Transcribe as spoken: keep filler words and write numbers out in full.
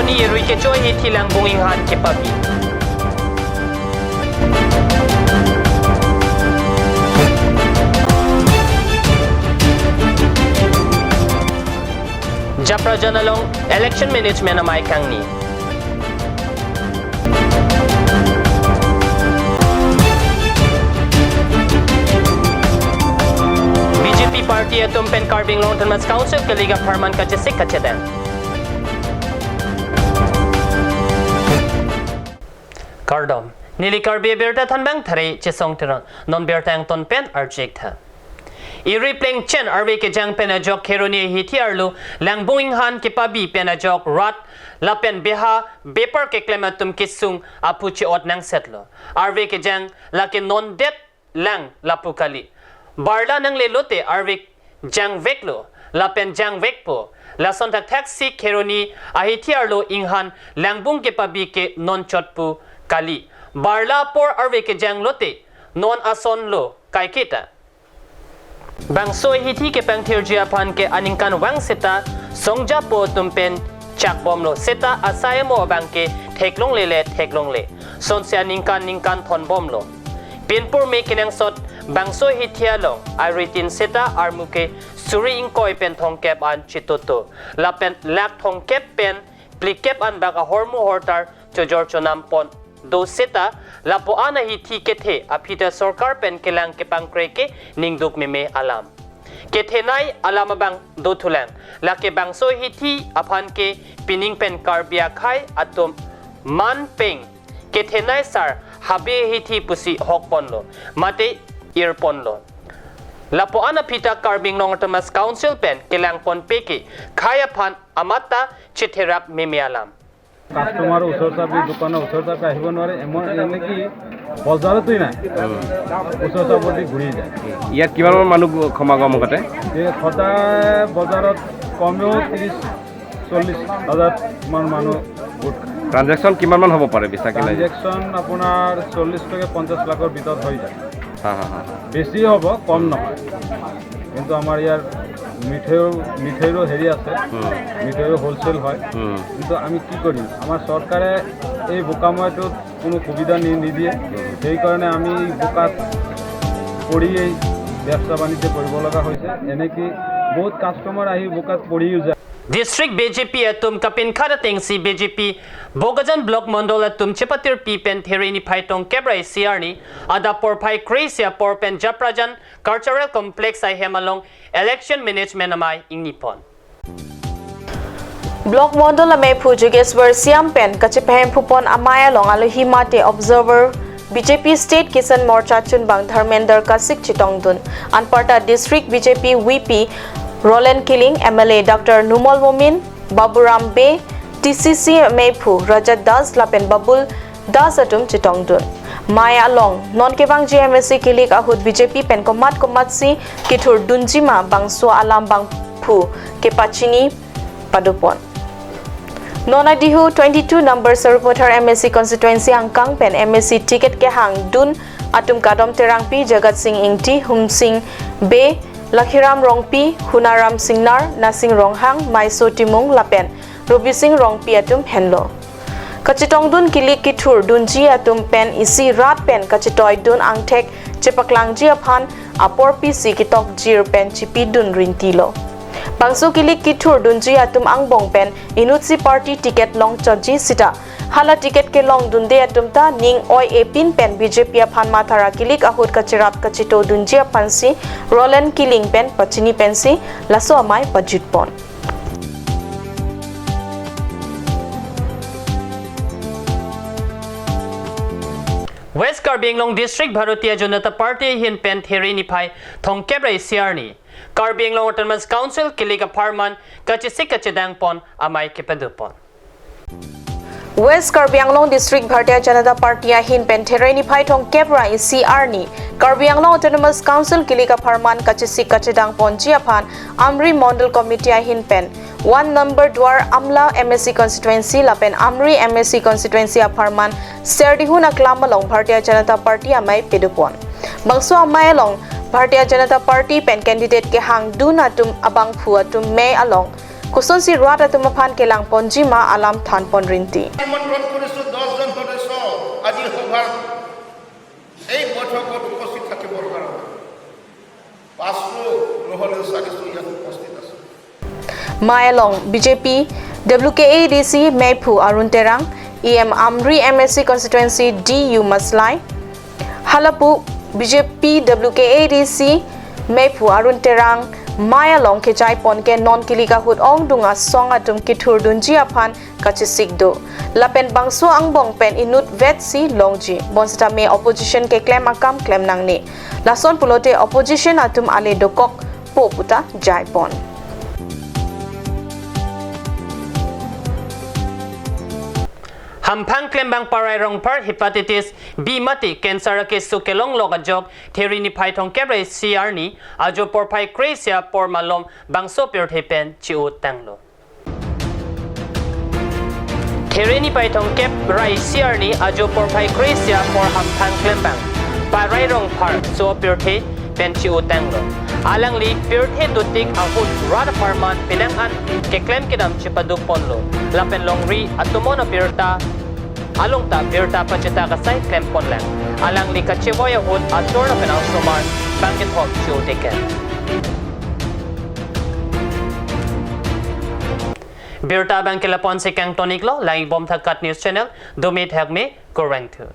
Ni rui kecho ahithi Langbung Inghan kepabi. Japrajan along election management amei kangni. B J P party atum pen Karbi Anglong Autonomous Council kelik apharman kachesik kachedang. Kardom. Neli Karbi Abirta Thanbang Thare Chesong Teron. Non birta angton pen arju-ik tha. Iri plengchen arve kejang pen ajok Kheroni ahithi arlo Langbung Inghan kepabi pen ajok rat lapen beha bepar keklem atum kesung aphu che-ot nangsetlo. Arve kejang lake non det lang lapu kali. Barla nangle lote arve jangveklo lapen jangvekpo. Lason thakthaksi Kheroni ahithi arlo Inghan Langbung kepabi ke non chot pu kali. Barla apor arve kejang lote non ason lo kaiketa. Bangso ahithi kepangthirji aphan ke aningkanvang seta songjapo atum pen chakbomlo seta asai amo abang ke theklongle le theklongle. Sonsi aningkan ningkan thonbomlo. Pinpur me kenangsot bangso ahithi along aritin seta armu ke suri ingkoi pen thomkep an chitoto. Lapen lakh thomkep pen phlikep an bak ahormu hortar chojor chonam pon do seta lapu-an ahithi kethe aphi ta sorkar pen kelang kepangkre ke ningduk meme alam. Kethenei alam abang dothulang. Lake bangso ahithi aphan ke pining pen Karbi akhei atum man peng kethenei sar habe ahithi pusi hokponlo mate irponlo. Lapu-an aphi ta Karbi Anglong Autonomous Council pen kelangponpe ke khei aphan amat ta chetherak meme alam. Customer ওচৰ চাপি, দোকানৰ ওচৰ চাপি আহিব নোৱাৰে, এমন এনেকি বজাৰতেই নাই। ওচৰ চাপেদি ঘূৰি যায়। ইয়াত কিমানমান মানুহ সমাগম ঘটে? এই সদায় বজাৰত কমেও ত্ৰিশ চল্লিশ হাজাৰ মান মানুহ গোট খায়। ট্ৰানজেকশ্যন কিমানমান হ'ব পাৰে বিশ্বাস কৰিলে? ট্ৰানজেকশ্যন আপোনাৰ চল্লিশ টকা পঞ্চাশ লাখৰ ভিতৰত হৈ যায়। হা, হা, হা, হা। বেছি হ'ব, কম নহয়। কিন্তু আমাৰ ইয়াৰ মিঠৈৰ, মিঠৈৰো হেৰি আছে, হুম। মিঠৈৰো হ'লচেল হয়। হুম। কিন্তু আমি কি কৰিম, আমাৰ চৰকাৰে এই বোকাময়টোত কোনো সুবিধা নি-, নিদিয়ে। হুম। সেইকাৰণে আমি এই বোকাত পৰিয়েই ব্যৱসা বাণিজ্য কৰিব লগা হৈছে। এনেকৈ বহুত কাষ্টমাৰ আহি বোকাত পৰিও যায়। District B J P atum kapinkhat atengsi B J P Bokajan Block Mondol atum chepatirpi pen There niphai throngkep ra isi arni adap porphai kre-isi apor pen Japrajan Cultural Complex ahem along election management amei ingnipon. Block Mondol ameiphu Jogeshwar Siam pen kachepahemphupon amei along alohi mate observer B J P State Kisan Morcha chunbang Dharmender Kasik chetongdun. Anparta District B J P V P Roland Killing, M L A Doctor Numal Momin, Baburam Bey, T C C ameiphu Rajat Das lapen Babul Das atum chetongdun. Mei along non kevangji M A C kilik ahut B J P pen komat komatsi kethurdunji ma bangso alam abangphu kepachini padopon. Non adihu twenty-two number Sarupathar M A C constituency angkang pen M A C ticket kehangdun atum Kadom Terangpi, Jagat Sing Ingti, Humsing Bey, Lakhiram Rongpi, Hunaram Singnar, Nasing Ronghang, Maiso Timung lapen Robising Rongpi atum henlo. Kachetongdun kilik kethurdunji atum pen isi rat pen kachetoidun angthek chepaklangji aphan apor pisi ketokjir pen chepidun rintilo. Bangso kilik kethurdunji atum angbong pen inutsi party ticket longchotji sita hala ticket kelongdunde atum ta ning oi-e pin pen B J P aphan mathara kilik ahut kacherap kachetodunji aphansi Roland Killing pen pachini pensi laso amei pajutpon. West Karbi Anglong District Bharatiya Janata Party ahin pen There niphai throngkep ra isi arni Karbi Anglong Autonomous Council kilik apharman kachesik kachedangpon amei kepadopon. West Karbi Anglong District Bharatiya Janata Party ahin pen There niphai throngkep ra isi arni Karbi Anglong Autonomous Council kilik apharman kachesik kachedangponji aphan Amri Mondol Committee ahin pen one number Duar Amla M A C constituency lapen Amri M A C constituency apharman Serdihun aklam along Bharatiya Janata Party amei padopon. Bangso amei along Bharatiya Janata Party pen candidate kehangdun atum abangphu atum mei along Kosonsi rat atum aphan kelang ponji ma alam than pon rinti. নিমন্ত্ৰণ কৰিছো দহ জন সদস্য আজি সভাৰ এই বৈঠকত উপস্থিত থাকিবৰ কাৰণে। পাঁচশো নহ'লেও চাৰিশো ইয়াত উপস্থিত আছে। Mai along B J P W K A D C meiphu Arun Terang, E M Amri M A C constituency D U Maslai, halapu B J P W K A D C meiphu Arun Terang mai along kechai pon ke non kilik ahut ongdung asong atum kithurdunji aphan kachesik do. Lapen bangso angbong pen inut vetsi longji. Bonsitame opposition keklem akam klem nangne. Lason pulote opposition atum ale dokokpo puta jai pon. Hamphang Klembang Parai Rongphar hepatitis B mate cancer akeso kelonglok ajok There niphai thomkep ra isi arni ajo porphai kre-isi apor malom bangso pirthe pen chi-o tanglo. There niphai thomkep ra isi arni ajo porphai kre-isi apor Hamphang Klembang Parai Rongphar so pirthe pen chi-o tanglo. Alangli pirthe dotik ahut rat apharman penang an keklem kedam chepado ponlo. Lapen longri atomon abirta along ta birta pachethak asai klem ponlang. Alangli kachevoi ahut atur lapen asomar bangkethom chi-o teke. Birta abang ke lapu-ansi kangton-iklo, lang-ik bom tha KAT News Channel, dome thakme, kurvangthu.